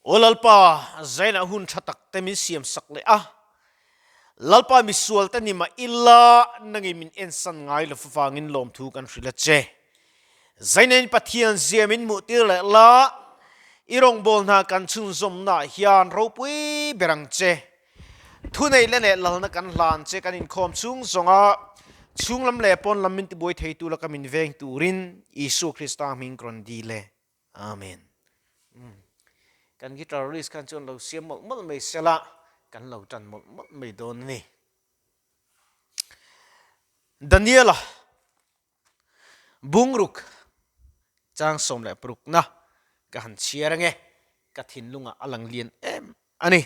Aw Lalpa, zainah hun tha tak te min siam sak leh a. Lalpa misual te ni mah ila nangin min ensan ngai lo favangin lawmthu kan hrilh a che. Zainain Pathian zia min hmuh tir leh la, i rawngbâwl hna kan chhunzawmnaah hian ropui ber ang che. Thuneih le leh lalna kan hlan che kan inkhawm chhung zawnga chhung lam leh pawn lam min tibuai theitu laka min veng turin Isua Krista hming ka rawn dil e. Amen. Kan guitarist khan chuan lo siam mawlh mawlh mai sela, kan lo tan mawlh mawlh mai dawn a ni. Daniela. Bungruk chang 16 na ka han chhiar ange, ka thinlungah a lang lian em a ni.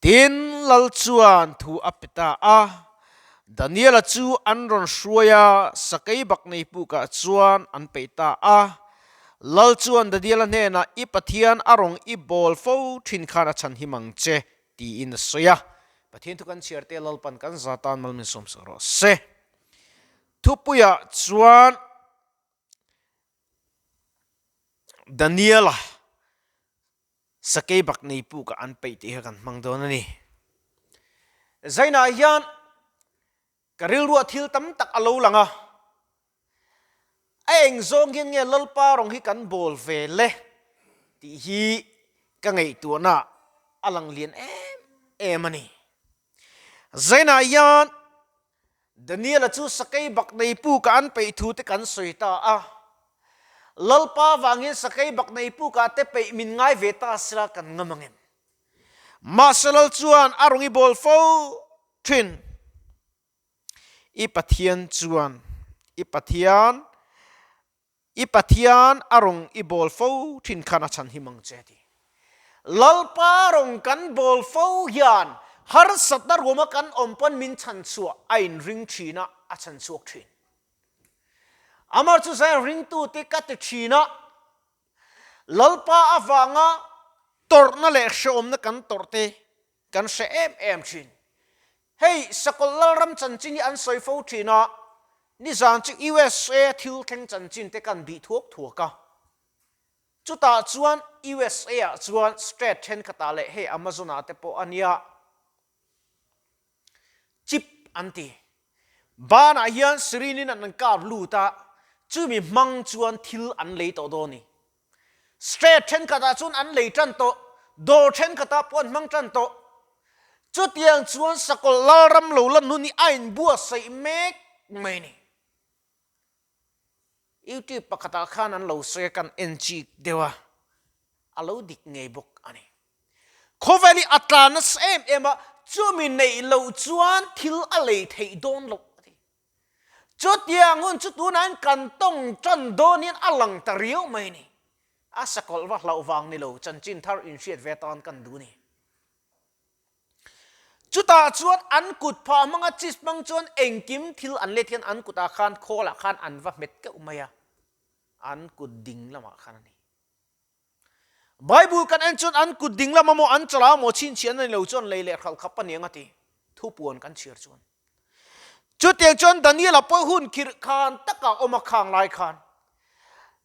Tin, Lal chuan thu a pe ta a, Daniela chu an rawn hruai a, sakei bak nei pukah chuan an peih ta a. Lal chuan Daniela hnenah, I Pathian a rawng i bawl fo thin khan a chhan him ang che, tiin a sawi a. Pathian thu kan chhiar te Lalpan kan za tan mal min sawm sak rawh se. Thupuiah chuan Daniela sakei bak nei pukah an peih tih kha kan hmang dawn a ni. Zainah hian ka rilruah thil tam tak a lo lang a, a eng zawng hian nge Lalpa rawng hi kan bawl ve le tih hi ka ngaihtuahna a lang lian em em a ni. Zainah hian Daniela chu sakei bak nei pukah an peih thu te kan sawi ta a. Lalpa vangin sakei bak nei pukah te peih min ngai ve ta sela kan ngam ang em? Mahse Lal chuan a rawn i bawl fo thin. I Pathian chuan i Pathian I Pathian a rawng i bawl fo thin khan a chhan him ang che ti. Lalpa rawng kan bawl fo hian harsatna ruama kan awm pawn min chhan chhuah a inring thin a, a chhan chhuak thin. Amah chu zai ringtute ka ti thin a, Lalpa avanga tawrhna leh hreawmna kan tawrh te kan hre em em thin. Hei Sakawlh Lalram chanchin hi an sawi fo thin a, nizan chu USA thil thleng chanchin te kan bih thuak thuak a. Chutah chuan USA ah chuan state thenkhatah leh hei Amazon ah te pawh a nia chip an ti. Banah hian syringe in an kap lut a, chumi hmang chuan thil an lei tawh dawn a ni. State thenkhatah chuan an lei tan tawh, dawr thenkhatah pawh an hmang tan tawh. Chutiang chuan Sakawlh Lalram lo la nun hi a inbuatsaih mek mai a ni. YouTube pakhatah khan an lo sawi a, kan en chik deuh a, a lo dik ngei bawk a ni. Khawvel hi a tla nasa em em a, chumi neih loh chuan thil a lei theih dawn loh a ti. Chutiang hun chu tunah kan tawng tan dawn hian a lang ta riau mai ni. A sakawlh va hlauh vang ni lo, chanchin thar inhriat ve atan kan duh ni. Chutah chuan an kut phah hmanga chis hmang chuan engkim thil an let hian an kutah khan khawlah khan an va hmet keuh mai a, an kut ding lamah khan a ni. Bible kan en chuan an kut ding lam amaw an chalah amaw chhinchhiah na ni lo chuan lei leh hralh khap a niang a ti. Thupuan kan chhiar chuan. Chutiang chuan Daniel-a pawh hun khirh khan takah awm a khang lai khan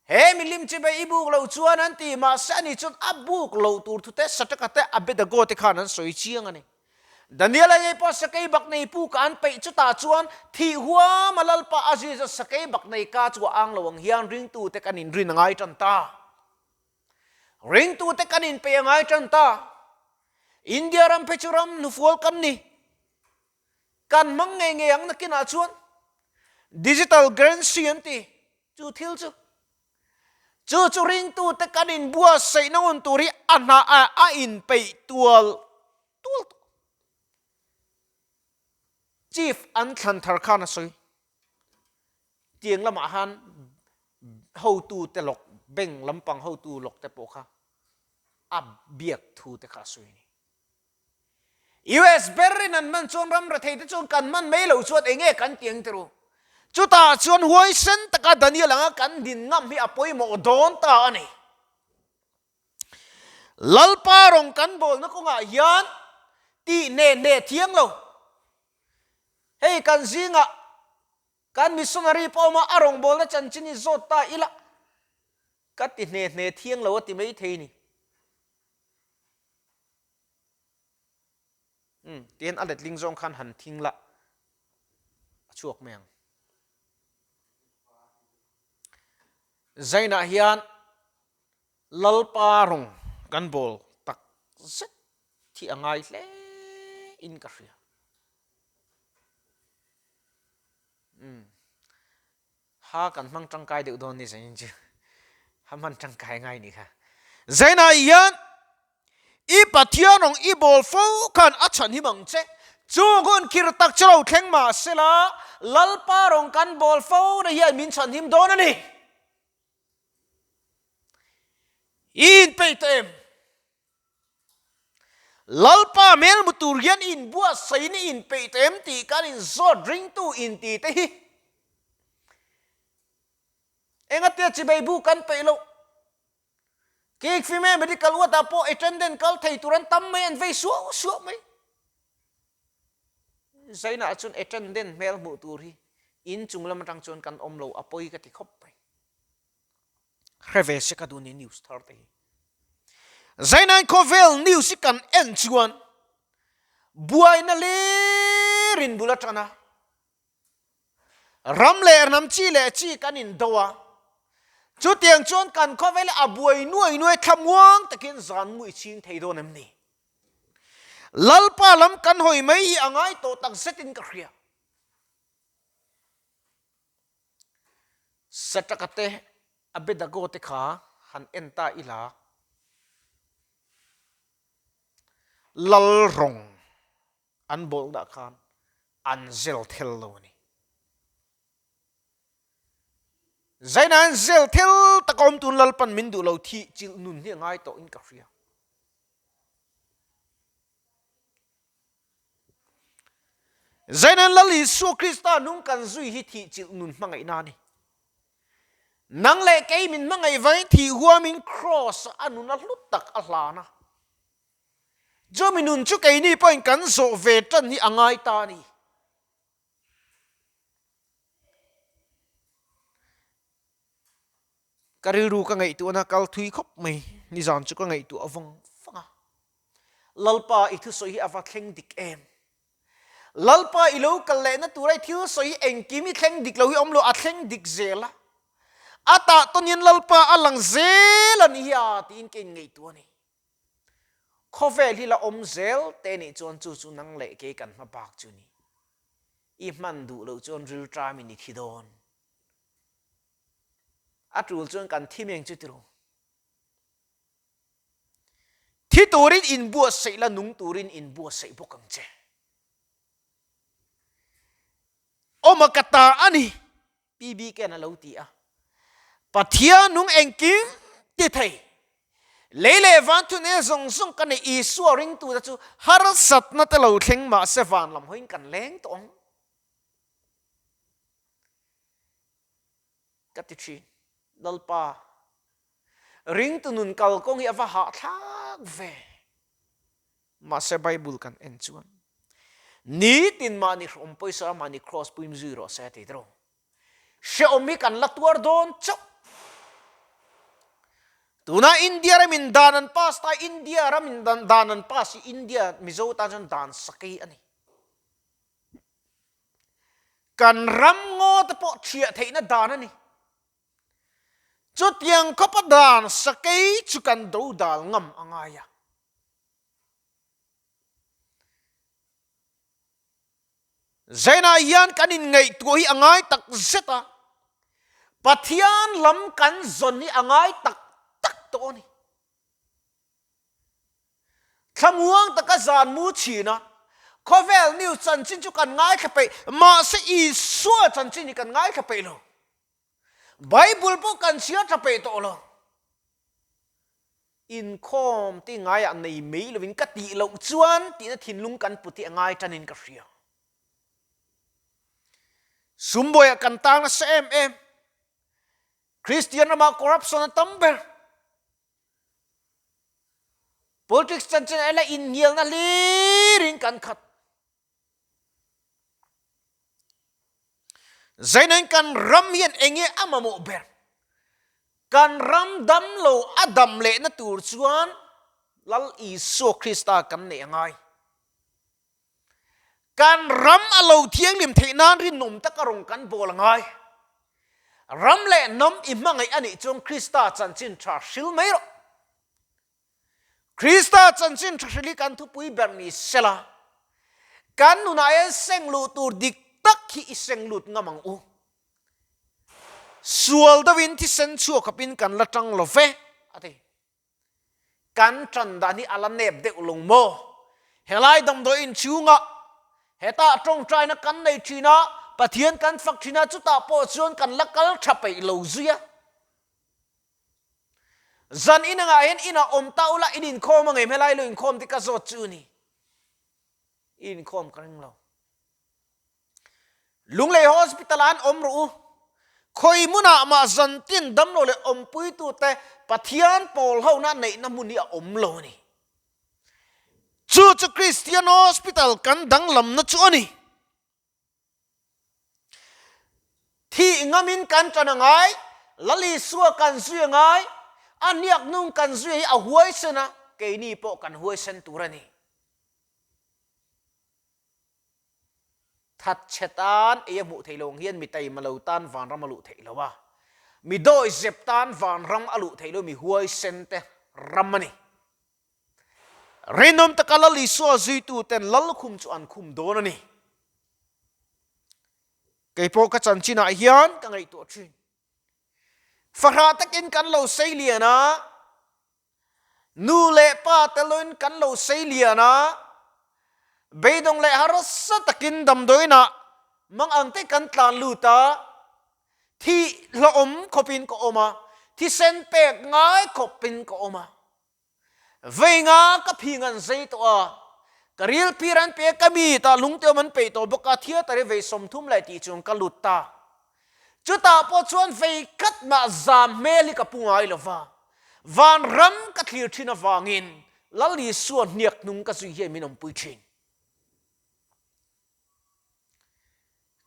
he milim chi bei i buk lo chuan an ti mahse ani chuan a buk loh tur thute Satraka te Abednego te khan an sawi chiang a ni. Daniel-a ngei pawh sakei bak nei puk an peih chutah chuan thih huam a Lalpa a zui zawt sakei bak nei ka chu a ang lo ang hian ringtute kan inrin a ngai tan ta. Ringtute kan inpeih a ngai tan ta. India ram phei chu ram hnufual kan ni. Kan hmang ngei ngei ang nakinah chuan digital currency an ti chu thil chu. Chu chu ringtute kan inbuatsaih na hun tur hi a hna a inpeih tual tual tawh. Chief an thlan thar khan a sawi. Tiang lamah han hotute lawk, bank lampang hotu lawk te pawh kha a biak thu te kha a sawi a ni. US ber in an man chuan ram rethei te chuan kan man mai lo chuan enge kan ti ang tiru. Chutah chuan huaisen taka Daniel anga kan din ngam hi a pawimawh dawn ta a ni. Lalpa rawng kan bawlna kawngah hian tih hneh hneh thiang lo. Hei kan zingah kan missionary pawh awm a, a rawngbawlna chanchin hi zawt ta ila ka ti hneh hneh thiang lo a ti mai thei ni. Umm, tihian a letling zawng khan han thing la, a chhuak mai ang. Zainah hian Lalpa rawng kan bawl tak zet hi a ngai hle in ka hria. Umm. Ha kan hmang tangkai deuh dawn ni zain chu. Ha hman tangkai ngai nih kha. Zainah hian i Pathian rawng i bawl fo khan a chhan him ang che. Chung hun khir tak chu lo thleng mah sela Lalpa rawng kan bawl fo na hian min chhan him dawn a ni. I inpeih tawh em? Lalpa hmelmu tur hian i inbuatsaih in i inpeih tawh em tih kan inzawt ringtu inti te hi engatia chibei bu kan peih loh. Kikfime medical ward ah pawh attendant kal thei tur an tam mai an vei suau suau mai. Zainah chuan attendant hmel hmuh tur hi inchung lam atang chuan kan awm lo a pawi ka ti khawp mai. Hre ve se ka duh ni news thar te hi. Zainain khawvel news hi kan en chuan buaina lirin bul atana ram leh hnam chi leh chi kan indo a, chutiang chuan kan khawvel hi a buai nuai nuai thlamuang takin zan mu i chhing thei dawn em ni? Lalpa lam kan hawi mai hi a ngai tawh tak zetin ka hria. Sataka te Abedago te kha han en ta ila, Lal rawng an bawlh dah khan an zel thel lo a ni. Zaina an zel thel tak a awm tun Lalpan min duh lo thih chilh nun hi a ngai tawh in ka hria. Zainain Lal Isua Krista nung kan zui hi thih chilh nun hmangaihna a ni. Nang leh kei min hmangaih vangin thih huamin Kraws ah a nun a hlu tak a hlan a. Chumi nun chu keini pawhin kan zawh ve tan hi a ngai ta a ni. Ka rilru ka ngaihtuahna kal thui khawp mai, nizan chu ka ngaihtuah vang vang a. Lalpa i thusawi hi a va thleng dik em? Lalpa i lo kal lehna tura i thil sawi hi engkim i thleng dik lo hi awm lo, a thleng dik zel a. A tah tawnin Lalpa a lang zel a ni hi a tiin ka inngaihtuah a ni. Khawvel hi la awm zel te nih chuan chu chu nang leh kei kan hma bak chu ni. I hman duh loh chuan rilṭamin i thi dawn. A tul chuan kan thi meng chu tiro. Thi turin inbuatsaih la, nung turin inbuatsaih bawk ang che. Awma ka ta a ni, PBK-an a lo ti a. Pathian nung engkim ti thei. Lei leh van thunel zawng zawng ka nei Isua ringtute chu harsatna te lo thleng mahse van lam hawiin kan leng tawh ang. Ka ti thin. Lalpa, ringtu nun kalkawng hi a va hahthlak ve. Mahse Bible kan en chuan, Nitin mahni hrehawm pawisa mahni kraws puim zui rawh se ti tawh. Hrehawm hi kan la tuar dawn chauh. Tuna India ramin dan an pass ta, India ramin dan an pass hi India Mizo tan chuan dan sakei a ni. Kan ram ngaw te pawh thiah theihna dan a ni. Chutiang khawpa dan sakei chu kan dodal ngam a ngai a. Zainah hian kan inngaihtuah hi a ngai tak zet a, Pathian lam kan zawn hi a ngai tak tak tawh a ni. Thlamuang taka zan mu chhin a, khawvel news chanchin chu kan ngaithla peih, mahse Isua chanchin hi kan ngaithla peih lo. Bible pawh kan chhiar tha peih tawh lo. Inkhawm tih ngaiah nei mai lovin ka tih loh chuan tihna thinlung kan put hi a ngai tanin ka hria. Sumbawiah kan tang nasa em em. Kristian ramah corruption a tam ber. Politics chanchin ah ila inhnialna hlirin kan khat. Zainain kan ram hian enge a mamawh ber? Kan ram dam lo a dam lehna tur chuan Lal Isua Krista kan neih a ngai. Kan ram a lo thianghlim theih nan rinawm taka rawn kan bawl a ngai. Ram leh hnam i hmangaih a nih chuan Krista chanchin tha hril mai rawh. Krista chanchin tha hril hi kan thupui ber ni sela, kan nunah hian seng luh tur dik tak hi i seng lut ngam ang u. Sual deuhin thisen chhuak khawpin kan la tang lo ve, a ti. Kan tan dan hi a la nep deuh lo maw? Helai damdawi inchhungah hetah tawngtaina kan nei thin a, Pathian kan fak thin a, chutah pawh chuan kan la kal tha peih lo zui a. Zan inangah hian inah awm ta ula in inkhawm a ngei helai lo inkhawm te ka zawt chu ni. I inkhawm ka ring lo. Lunglei Hospital ah an awm rawh u. Khawi hmunah mah zantin damlo leh awmpuitute Pathian pawl hona neihna hmun hi a awm lo a ni. Chu chu Christian Hospital kan danglamna chu a ni. Thih ngamin kan tan a ngai, Lal Isua kan zui a ngai, a hniak nung kan zui hi a huaisen a, keini pawh kan huaisen tur a ni. Thatchhe tan ei a hmuh theih lo ang hian mi taima lo tan vanram a luh theih lo a, mi dawihzep tan vanram a luh theih lo, mi huaisen te ram a ni. Rinawm taka Lal Isua zuitu ten Lalkhum chu an khum dawn a ni. Keipawh ka chanchinah hian ka ngaihtuah thin. Fahrah takin kan lo sei lian a, Nu leh pa teloin kan lo sei lian a, beidawng leh harsa takin damdawiinah mang ang te kan tlan lut a, thih hlawhawm khawpin ka awm a, thisen pek ngai khawpin ka awm a. Veinga ka phing an zei tawh a, ka ril phir an pe a, ka mi tah lungte awm an peih tawh bawk a, theatre hi vei 30 leh tih chuan ka lut ta. Chutah pawh chuan vei khat mah zam hmel hi ka pu ngai lo va, vanram ka thlir thin avangin Lal Isua hniak hnung ka zui hian min awmpui thin.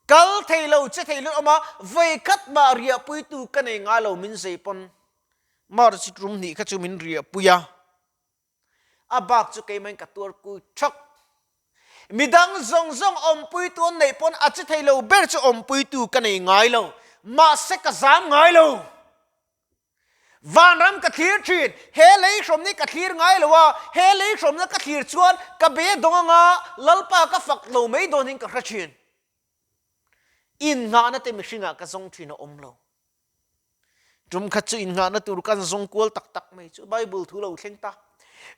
Kal thei lo che thei lut awm a, vei khat mah riahpuitu ka nei ngai lo min zei pawn March tum hnih kha chu min riahpui a. A bak chu keimahin ka tuar kui thak. Midang zawng zawng awmpuitu an neih pawn a che thei lo ber chu awmpuitu ka nei ngai lo. Mahse ka zam ngai lo. Vanram ka thlir thin. He lei hrawmna hi ka thlir ngai lo a, he lei hrawmna ka thlir chuan ka be dawng anga Lalpa ka fak lo mai dawn in ka hre thin. Innghahna te mihringah ka zawng thin a awm lo. Tum khat chu innghahna tur kan zawng kual tak tak mai chu Bible thu lo thleng ta.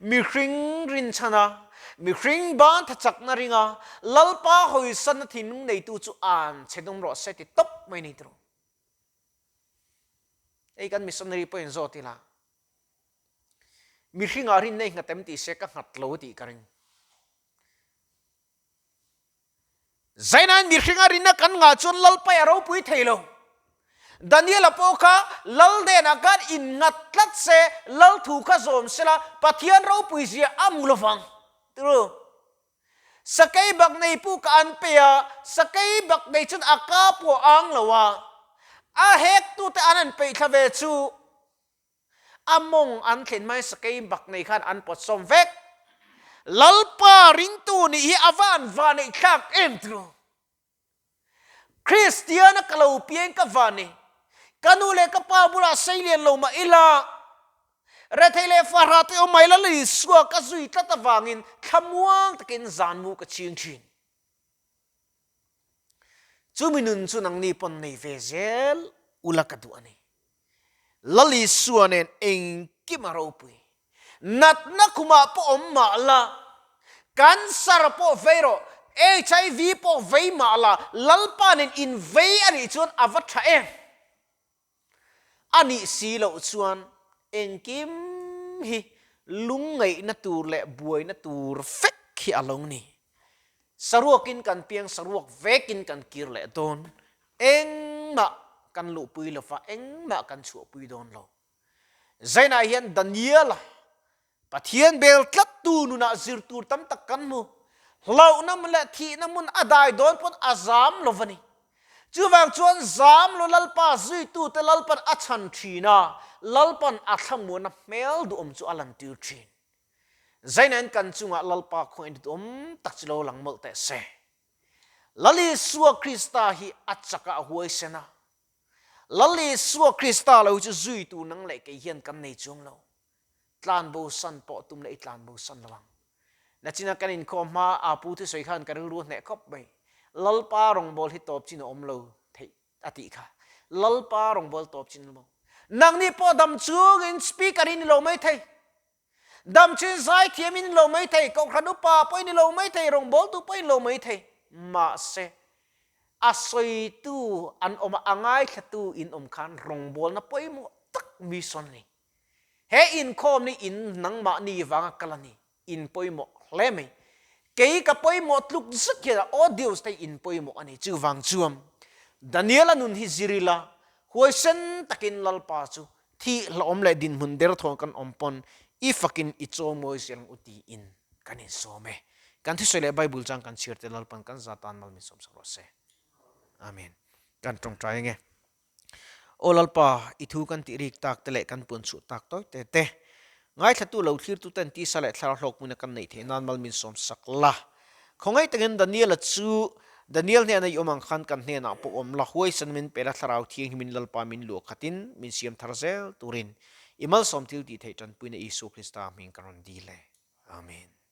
Mihring rinchhan a, mihring ban tha chakna ring a, Lalpa hawisanna thinlung neitu chu an chhe dawm rawh se ti tawp mai ni tawh. Hei kan missionary pawhin zawt ila, mihringah rinna i nghat em tih se ka nghat lo tih ka ring. Zainain mihring a rinna kan ngah chuan Lalpai a ropui thei lo. Daniela pawh kha Lal hnenah khan innghat tlat se, Lal thu kha zawm sela Pathian ropui zia a hmu lovang. Turu. Sakei bak nei pu ka an pe a, sakei bak nei chuan a ka pawh a ang lo a, a hektute an han peih thla ve chu. A mawng an thlen hmain sakei bak nei khan an pawt sawm vek. Lalpa ringtu nih hi a va an va neih thlak em tru. Kristiana ka lo piang ka va ni. Ka nu leh ka pa bulah sei lian lo mah ila, rethei leh fahrah te awm mai la Isua ka zui tlat avangin thlamuang takin zanmu ka ching thin. Chumi nun chu nangni pawn nei ve zel ula ka duh a ni. Lal Isua nen engkim a ropui. Natna khumah pawh awm mah la, cancer pawh vei rawh, HIV pawh vei mah la, Lalpa nen invei a nih chuan a va tha em? A nih si loh chuan engkim hi lungngaihna tur leh buaina tur vek hi a lo ni. Saruakin kan piang, saruak vekin kan kir leh dawn. Engmah kan luhpui lo va, engmah kan chhuahpui dawn lo. Zainah hian Daniela, Pathian bel tlattu nunah zir tur tam tak kan hmu. Hlauhna hmun leh thihna hmun a dai dawn pawn a zam lo va ni. Chuvang chuan zam lo Lalpa zuitute Lalpan a chhan thin a, Lalpan a thlamuanna hmel duhawm chu a lantir thin. Zainain kan chungah Lalpa khawngaihna duhawm tak chu lo lang mawlh teh se. Lal Isua Krista hi a chak a, a huaisen a. Lal Isua Krista lo hi chu zui tur nang leh kei hian kan nei chuang lo. Tlanbo san pawh tum leh i tlanbo san lo ang. Nachina kan inkhawm hma a pu thusawi khan ka rilru a hneh khawp mai. Lalpa rawngbâwl hi tawp chin a awm lo theih a tih kha. Lalpa rawngbâwl tawp chin a awm lo. Nangni pawh dam chungin speaker in ni lo mai thei. Dam chin zaithiam in ni lo mai thei, kohhran upa pawh in ni lo mai thei, rawngbâwltu pawh in lo mai thei. Mahse, a sawitu an awm a, a ngaithlatu in awm khan rawngbâwlna pawimawh tak mission a ni. He inkhawm ni in nangmahni vanga kal a ni, in pawimawh hle mai. Kei ka pawimawh tluk zet hian a audios te in pawimawh a ni. Chuvang chuan Daniela nun hi zir ila, huaisen takin Lalpa chu thih hlauhawm leh dinhmun derthawn kan awm pawn i fakin i chawimawi zel ang u tiin kan insawm e. Kan thusawi leh Bible chang kan chhiar te Lalpan kan za tan mal min sawmsak rawh se. Amen. Kan tawngtai ange. Aw Lalpa, i thu kan tih rik tak te leh kan puan chhuah tak tawi te te, ngaithlatu lo thlirtu ten tisa leh thlarau hlawk hmuna kan neih theih nan mal min sawm sak la. Khawngaih takin Daniela chu Daniel hnena i awm ang khan kan hnenah pawh awm la, huaisan min pe la, thlarau thianghlimin Lalpa min luah khatin min siam thar zel turin i malsawm thil tih theih tanpuina Isua Krista hming kan rawn dil e. Amen.